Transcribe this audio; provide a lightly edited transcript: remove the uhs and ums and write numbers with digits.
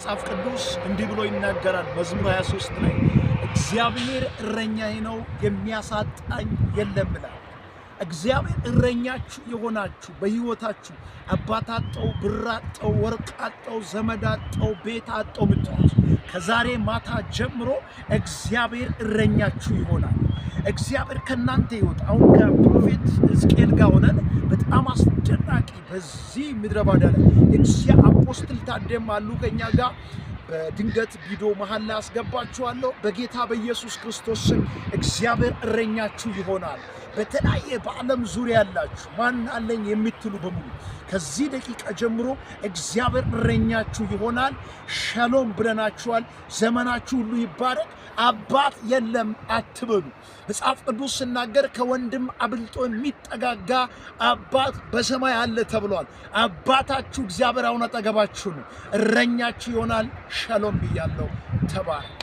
መጽሐፍ ቅዱስ እንዲህ ብሎ ይናገራል። መዝሙር 23 ላይ "እግዚአብሔር እረኛዬ ነው፣ የሚያሳጣኝ የለም" ይላል። እግዚአብሔር እረኛችሁ የሆናችሁ በሕይወታችሁ አባት አጣው፣ ብር አጣው፣ ወርቅ አጣው፣ ዘመድ አጣው፣ ቤት አጣው የምትሉት ከዛሬ ማታ ጀምሮ እግዚአብሔር እረኛችሁ ይሆናል። እግዚአብሔር ከእናንተ ሕይወት አሁን ከ Prophet ሕዝቅኤል ጋር ሆነን በጣም አስደናቂ በዚህ ምድረ በዳ ላይ እግዚአ Apostle ታደም አሉ ከኛ ጋር። በድንገት ቪዲዮ መሀል ላይ አስገባችኋለሁ። በጌታ በኢየሱስ ክርስቶስ ስም እግዚአብሔር እረኛችሁ ይሆናል። በተለያየ በዓለም ዙሪያ ያላችሁ ማን አለኝ የምትሉ በሙሉ ከዚህ ደቂቃ ጀምሮ እግዚአብሔር እረኛችሁ ይሆናል። ሸሎም ብለናችኋል። ዘመናችሁ ሁሉ ይባረክ። አባት የለም አትበሉ። መጽሐፍ ቅዱስ ሲናገር ከወንድም አብልጦ የሚጠጋጋ አባት በሰማይ አለ ተብሏል። አባታችሁ እግዚአብሔር አሁን አጠገባችሁ ነው፣ እረኛችሁ ይሆናል። ሸሎም ብያለሁ። ተባረክ።